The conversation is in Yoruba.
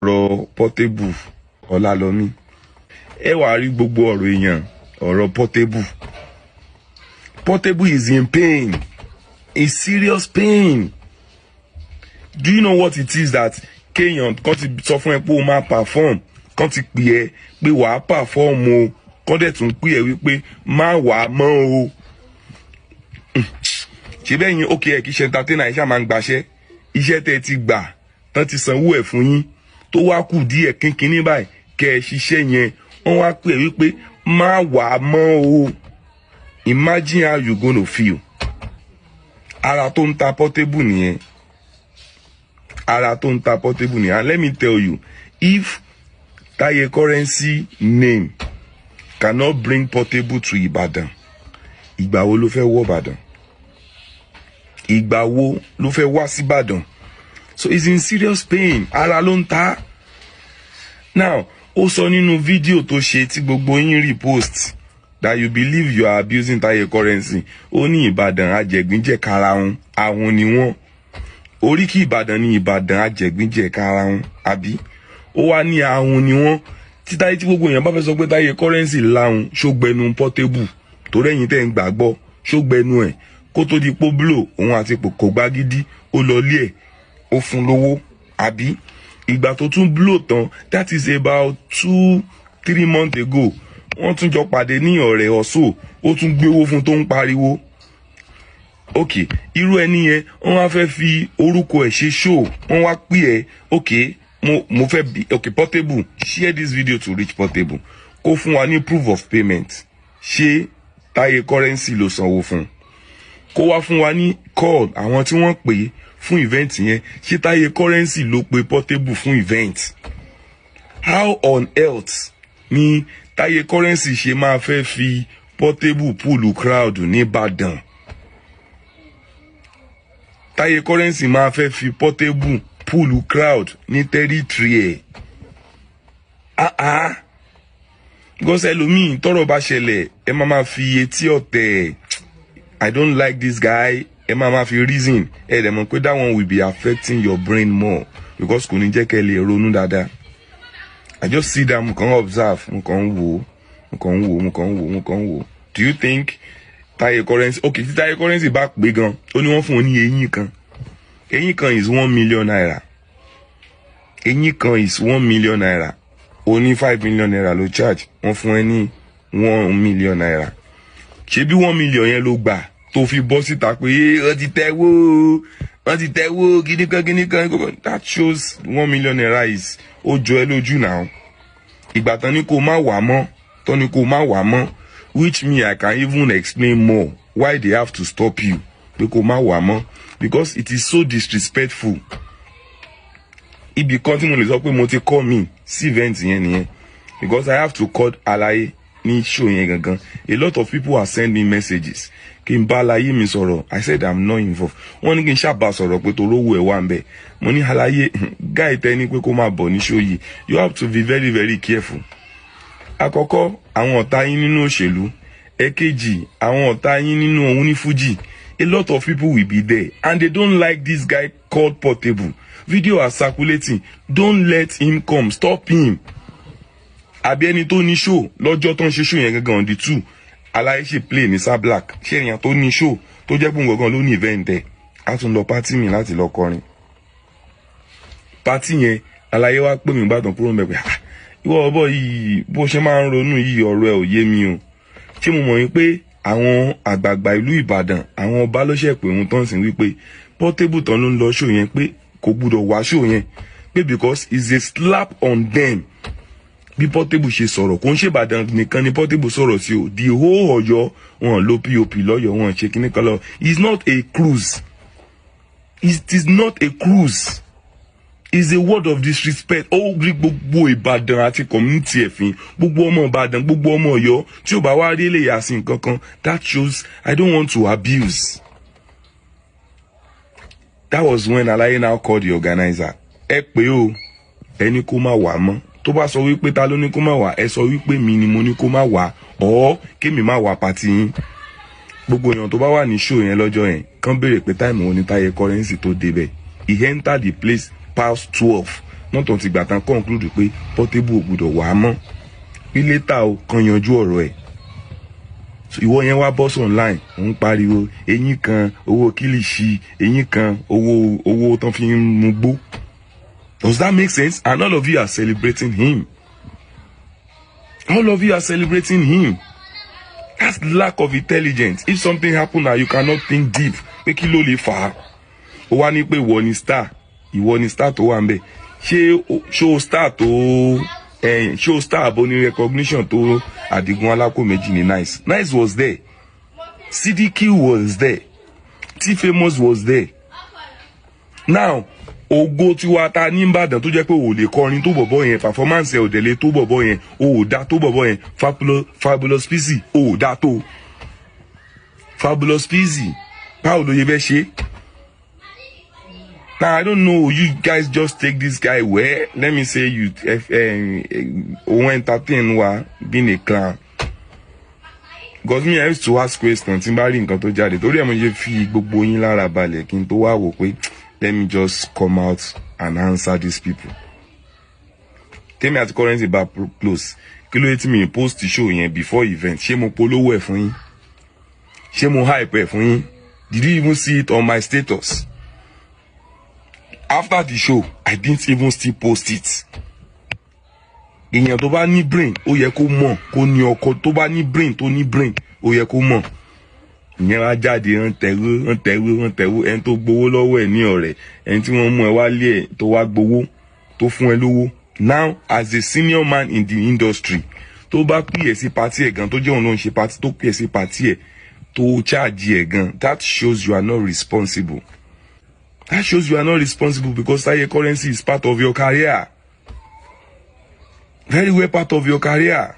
Ọ̀rọ̀ Portable Ọlálọ́mí, ẹ wàá rí gbogbo ọ̀rọ̀ èèyàn, ọ̀rọ̀ Portable. Portable is in pain, in serious pain. Do you know what it is that kéèyàn kan ti sọ fún ẹ pé o máa perform, kan ti pè ẹ pé wàá perform o, kan dẹ̀ tún pè ẹ wípé má wàá mọ́ o? Ṣe bẹ́ẹ̀ yín ókè ẹ̀ kì í ṣe entertainer, iṣẹ́ máa ń gbaṣẹ́. Iṣẹ́ tẹ́ ẹ ti gbà tán, ti sanwó ẹ̀ fún yín, tó wá kù díẹ̀ kínkínní báyìí kẹ́ ẹ ṣiṣẹ́ yẹn, wọ́n wá pè é wípé má wàá mọ́ o. Imagine how you gonna feel. Ara tó ń ta Portable nìyẹn, ara tó ń ta Portable nìyẹn. And let me tell you, if Taye Currency name cannot bring Portable to Ibadan, ìgbà wo ló fẹ́ wọ Ìbàdàn? Ìgbà wo ló fẹ́ wá sí Ìbàdàn? So he's in serious pain, ara ló ń ta. Now, ó sọ nínú fídíò tó ṣe tí gbogbo yín repost that you believe you are abusing Taye Currency. Ó ní Ìbàdàn ajẹ̀gbínjẹ̀karahun, àwọn ni wọ́n oríkì Ìbàdàn ní Ìbàdàn ajẹ̀gbínjẹ̀karahun, àbí? Ó wá ní ahun ni wọ́n. Tí Táyé, tí gbogbo èèyàn bá fẹ́ sọ pé Táyé Currency láhun, ṣógbẹnu Portable torí ẹ̀yin tẹ́ ń gbàgbọ́, ṣógbẹnu ẹ̀ kó tó di pó blow òun àti kò gbágídí, ó lọ lé ẹ̀, ó fún lówó, àbí? Ìgbà tó tún blow tán, that is about 2-3 months ago, wọ́n tún jọ pàdé ní ọ̀rẹ́ ọ̀ṣọ́, ó tún gbéwó fún tó ń pariwo. Ok, irú ẹni yẹn, wọ́n wá fẹ́ fi orúkọ ẹ̀ ṣe show, wọ́n wá pè ẹ́. Ok, mo fẹ́ bi, ok, Portable, share this video to reach Portable, kó fún wa ní proof of payment. Ṣé Táyé Currency ló sanwó fún un? Kó wá fún wa ní call àwọn tí wọ́n pè é fún event yẹn. Ṣé Táyé Currency ló pe Portable fún event? How on earth ni Táyé Currency ṣe máa fẹ́ fi Portable pull crowd nìbàdàn? Táyé Currency máa fẹ́ fi Portable pull crowd ní territory ẹ̀? Ah ah, because ẹlòmíì, tọ́rọ̀ bá ṣẹlẹ̀, ẹ máa ma fi etí ọ̀tẹ̀, "I don't like this guy," ẹ máa ma fi reason. Ẹ dẹ̀ mọ̀ pé that one will be affecting your brain more, because kò ní jẹ́ kẹ́ ẹ lè ronú dáadáa. I just see that, mo kàn observe, mo kàn ń wò, mo kàn ń wò, mo kàn ń wò, mo kàn ń wò. Do you think Táyé Currency, okay, tí Táyé Currency bá pé gan, ó ní wọ́n fún un ní eyín kan. Eyín kan is ₦1 million. Eyín kan is ₦1 million. Ó ní ₦5 million ló charge, wọ́n fún ẹ ní ₦1 million. Ṣé bí 1 million yẹn ló gbà tó fi bọ́ síta pé wọ́n ti tẹ́wọ́, wọ́n ti tẹ́wọ́ kíníkan kíníkan? That shows ₦1 million is ó jọ ẹ lójú náà. Ìgbà tán ní kó má wà mọ́, tán ní kó má wà mọ́, which me, I can even explain more why they have to stop you pé kó má wà mọ́, because it is so disrespectful. Ibì kan tí mo lè sọ pé mo ti kọ́ mi sí event yẹn nìyẹn, because I have to call Alaye ní show yẹn gangan. A lot of people are sending me messages kí n bá Alaye mi sọ̀rọ̀. I said I'm not involved. Wọ́n ní kí n ṣàbà sọ̀rọ̀ pé torówó ẹ̀ wà ń bẹ̀. Mo ní, "Alaye, guy tẹ́ ní pé kó máa bọ̀ ní show yìí, you have to be very very careful. Àkọ́kọ́, àwọn ọ̀tá yín nínú òṣèlú. Ẹ̀kejì, àwọn ọ̀tá yín nínú òun ní Fuji. A lot of people will be there and they don't like this guy called Portable. Video are circulating. Don't let him come. Stop him." Àbí ẹni tó ní show lọ́jọ́ tó ń ṣe show yẹn gangan on the 2, Aláyé ṣe play ní Sablac, ṣé èèyàn tó ní show tó jẹ́ pé òun gangan ló ní event ẹ̀, á tún lọ party mi láti lọ kọrin party yẹn? Aláyé wá pè mí gbàdàn kúrò ń bẹ̀ pé, "Ah, ìwọ ọbọ yìí, bó ṣe máa ń ronú yìí, ọ̀rọ̀ ẹ̀ ò yé mi o. Ṣé mo mọ̀ yín pé àwọn àgbààgbà ìlú Ìbàdàn, àwọn ọba ló ṣẹ̀ pé òun tán sí wípé Portable tán ló ń lọ show yẹn, pé kò gbúdọ̀ wá show yẹn, pé because it's a slap on them?" Bí Portable ṣe sọ̀rọ̀, kò ń ṣe Ìbàdàn nìkan ni Portable sọ̀rọ̀ sí o, the whole Ọ̀yọ́. Wọn lo pop lọ́yọ̀, wọn ṣe kíní kan lọ. It's not a cruise, it is not a cruise, it's a word of disrespect. Ó rí gbogbo Ìbàdàn àti community ẹ̀fín, gbogbo ọmọ Ìbàdàn, gbogbo ọmọ Ọ̀yọ́ tí ò bá wá rí lè yà sí nǹkan kan. That shows I don't want to abuse. That was when Alaye now called the organizer. "Ẹ pé o, ẹni kó má wà mọ́. Tó bá sọ wípé ta ló ní kó má wà, ẹ sọ wípé mi ni mo ní kó má wà, ọ̀ kémi má wà party yín. Gbogbo èèyàn tó bá wà ní show yẹn lọ́jọ́ yẹn kàn béèrè pé time wo ni Táyé Currency tó débẹ̀." He entered the place past 12. Not until ìgbà tán conclude pé Portable ò gbúdọ̀ wà á mọ́, pé later o kan yanjú ọ̀rọ̀ ẹ̀. So ìwọ yẹn wá bọ́ sí online, òun pariwo eyín kan owó kílìṣì, eyín kan owó tán fi ń mu gbó. Does that make sense? And all of you are celebrating him. All of you are celebrating him. That's lack of intelligence. If something happen now, you cannot think deep pé kí ló lè fà á. Ó wá ní pé ìwọ ni star, ìwọ ni star tó wà ń bẹ̀. Ṣé ṣó star tó ṣó star abo ní recognition tó Àdìgún Alákò méjì ní Nice? Nice was there, CDQ was there, T-Famous was there. Now ògo tiwa ta ní Ìbàdàn tó jẹ́ pé ò lè kọrin tó bọ̀bọ̀ yẹn, performance ẹ̀ ò dẹ̀ lè tó bọ̀bọ̀ yẹn, o ò dá tó bọ̀bọ̀ yẹn. Fabulous Pizzy, o ò dá tó Fabulous Pizzy. Báwo ló yẹ fẹ́ ṣe? Now I don't know, you guys just take this guy where, let me say, you òun entertain wa being a clown, because me, I used to ask questions tí n bá rí nǹkan tó jáde. Torí ẹ̀ mo ṣe fi gbogbo yín lára balẹ̀ kí n tó wá wò pé let me just come out and answer these people. Tèmi àti Currency bá close, kí ló dé tí mi post show yẹn before event? Ṣé mo polówó ẹ̀ fún yín? Ṣé mo hype ẹ̀ fún yín? Did you even see it on my status after the show? I didn't even still post it. Èèyàn tó bá ní brain, ó yẹ kó mọ̀ kó ní ọkọ. Tó bá ní brain, tó ní brain, ó yẹ kó mọ̀. Ìyẹn wá jáde, ń tẹ̀wé, ń tẹ̀wé, ń tẹ̀wé. Ẹni tó gbowó lọ́wọ́ ẹ̀ ní ọ̀rẹ́ ẹni tí wọ́n mú ẹ wá lé ẹ̀ tó wá gbowó, tó fún ẹ lówó. Now, as a senior man in the industry, tó bá pè é sí party ẹ̀ gan, tó jẹ́ òun ló ń ṣe party, tó pè é sí party ẹ̀, tó charge ẹ̀ gan, that shows you are not responsible. That shows you are not responsible, because Taye Currency is part of your career, very well part of your career.